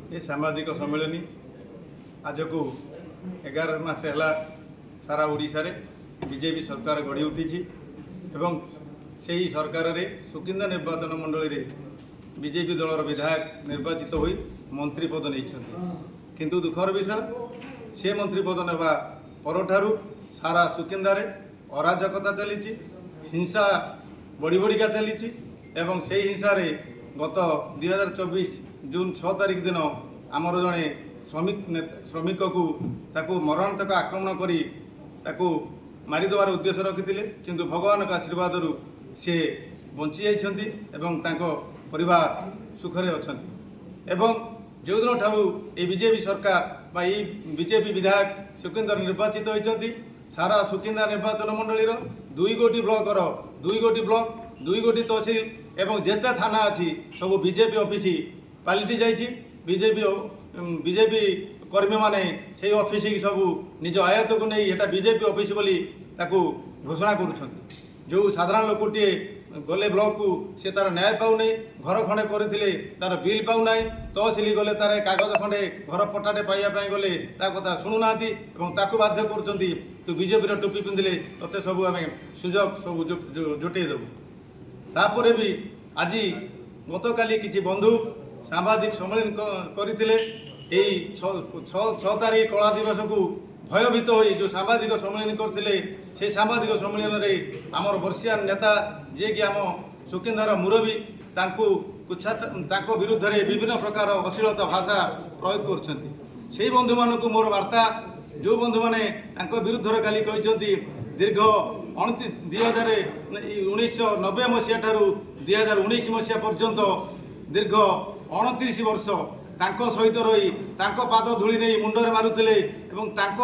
ଏ ସାମ୍ବାଦିକ ସମ୍ମିଳନୀ ଆଜକୁ 11 ମାସ ହେଲା ସାରା ଓଡ଼ିଶାରେ ବିଜେପି ସରକାର ଗଢ଼ି ଉଠିଛି ଏବଂ ସେହି ସରକାରରେ ସୁକିନ୍ଦା ନିର୍ବାଚନ ମଣ୍ଡଳୀରେ ବିଜେପି ଦଳର ବିଧାୟକ ନିର୍ବାଚିତ ହୋଇ ମନ୍ତ୍ରୀ ପଦ ନେଇଛନ୍ତି। କିନ୍ତୁ ଦୁଃଖର ବିଷୟ, ସେ ମନ୍ତ୍ରୀ ପଦ ନେବା ପରଠାରୁ ସାରା ସୁକିନ୍ଦାରେ ଅରାଜକତା ଚାଲିଛି, ହିଂସା ବଢ଼ି ବଢ଼ିକା ଚାଲିଛି ଏବଂ ସେହି ହିଂସାରେ ଗତ 2024 ଜୁନ୍ 6 ତାରିଖ ଦିନ ଆମର ଜଣେ ଶ୍ରମିକ ଶ୍ରମିକକୁ ତାକୁ ମରଣାନ୍ତକ ଆକ୍ରମଣ କରି ତାକୁ ମାରିଦେବାର ଉଦ୍ଦେଶ୍ୟ ରଖିଥିଲେ। କିନ୍ତୁ ଭଗବାନଙ୍କ ଆଶୀର୍ବାଦରୁ ସେ ବଞ୍ଚି ଯାଇଛନ୍ତି ଏବଂ ତାଙ୍କ ପରିବାର ସୁଖରେ ଅଛନ୍ତି। ଏବଂ ଯେଉଁଦିନ ଠାରୁ ଏଇ ବିଜେପି ସରକାର ବା ଏଇ ବିଜେପି ବିଧାୟକ ସୁକିନ୍ଦାର ନିର୍ବାଚିତ ହୋଇଛନ୍ତି, ସାରା ସୁକିନ୍ଦା ନିର୍ବାଚନ ମଣ୍ଡଳୀର ଦୁଇ ଗୋଟି ବ୍ଲକର, ଦୁଇ ଗୋଟି ବ୍ଲକ, ଦୁଇ ଗୋଟି ତହସିଲ ଏବଂ ଯେତେ ଥାନା ଅଛି, ସବୁ ବିଜେପି ଅଫିସ ପାଲଟି ଯାଇଛି। ବିଜେପି ବିଜେପି କର୍ମୀମାନେ ସେଇ ଅଫିସକି ସବୁ ନିଜ ଆୟତ୍ତକୁ ନେଇ ଏଟା ବିଜେପି ଅଫିସ ବୋଲି ତାକୁ ଘୋଷଣା କରୁଛନ୍ତି। ଯେଉଁ ସାଧାରଣ ଲୋକଟିଏ ଗଲେ ବ୍ଲକକୁ, ସେ ତାର ନ୍ୟାୟ ପାଉନାହିଁ। ଘର ଖଣ୍ଡେ କରିଥିଲେ ତାର ବିଲ୍ ପାଉନାହିଁ। ତହସିଲ ଗଲେ ତାର କାଗଜ ଖଣ୍ଡେ, ଘର ପଟ୍ଟାଟେ ପାଇବା ପାଇଁ ଗଲେ ତା କଥା ଶୁଣୁନାହାନ୍ତି ଏବଂ ତାକୁ ବାଧ୍ୟ କରୁଛନ୍ତି, ତୁ ବିଜେପିର ଟୋପି ପିନ୍ଧିଲେ ତୋତେ ସବୁ ଆମେ ସୁଯୋଗ ସବୁ ଜୁଟେଇ ଦେବୁ। ତାପରେ ବି ଆଜି ଗତକାଲି କିଛି ବନ୍ଧୁ ସାମ୍ବାଦିକ ସମ୍ମିଳନୀ କରିଥିଲେ। ଏଇ 6 ତାରିଖ କଳା ଦିବସକୁ ଭୟଭୀତ ହୋଇ ଯେଉଁ ସାମ୍ବାଦିକ ସମ୍ମିଳନୀ କରିଥିଲେ, ସେ ସାମ୍ବାଦିକ ସମ୍ମିଳନୀରେ ଆମର ବର୍ଷିଆନ ନେତା, ଯିଏକି ଆମ ସୁକିନ୍ଦାର ମୁରବୀ, ତାଙ୍କୁ କୁଛା ତାଙ୍କ ବିରୁଦ୍ଧରେ ବିଭିନ୍ନ ପ୍ରକାର ଅଶ୍ଳୀଳତା ଭାଷା ପ୍ରୟୋଗ କରୁଛନ୍ତି। ସେଇ ବନ୍ଧୁମାନଙ୍କୁ ମୋର ବାର୍ତ୍ତା, ଯେଉଁ ବନ୍ଧୁମାନେ ତାଙ୍କ ବିରୁଦ୍ଧରେ କାଲି କହିଛନ୍ତି, ଦୀର୍ଘ 2090 ମସିହା ଠାରୁ 2019 ମସିହା ପର୍ଯ୍ୟନ୍ତ ଦୀର୍ଘ 29 ବର୍ଷ ତାଙ୍କ ସହିତ ରହି ତାଙ୍କ ପାଦ ଧୂଳି ନେଇ ମୁଣ୍ଡରେ ମାରୁଥିଲେ ଏବଂ ତାଙ୍କ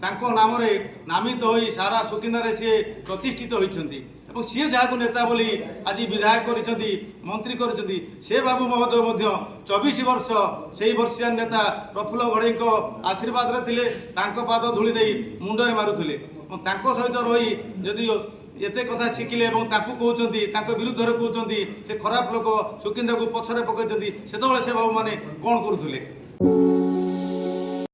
ତାଙ୍କ ନାମରେ ନାମିତ ହୋଇ ସାରା ସୁକିନ୍ଦାରେ ସିଏ ପ୍ରତିଷ୍ଠିତ ହୋଇଛନ୍ତି ଏବଂ ସିଏ ଯାହାକୁ ନେତା ବୋଲି ଆଜି ବିଧାୟକ କରିଛନ୍ତି, ମନ୍ତ୍ରୀ କରିଛନ୍ତି, ସେ ବାବୁ ମହୋଦୟ ମଧ୍ୟ 24 ବର୍ଷ ସେଇ ବର୍ଷିଆନ ନେତା ପ୍ରଫୁଲ୍ଲ ଘଡ଼େଇଙ୍କ ଆଶୀର୍ବାଦରେ ଥିଲେ, ତାଙ୍କ ପାଦ ଧୂଳି ନେଇ ମୁଣ୍ଡରେ ମାରୁଥିଲେ ଏବଂ ତାଙ୍କ ସହିତ ରହି ଯଦି ଏତେ କଥା ଶିଖିଲେ ଏବଂ ତାଙ୍କୁ କହୁଛନ୍ତି, ତାଙ୍କ ବିରୁଦ୍ଧରେ କହୁଛନ୍ତି, ସେ ଖରାପ ଲୋକ, ସୁକିନ୍ଦାକୁ ପଛରେ ପକାଇଛନ୍ତି, ସେତେବେଳେ ସେ ବାବୁମାନେ କ'ଣ କରୁଥିଲେ?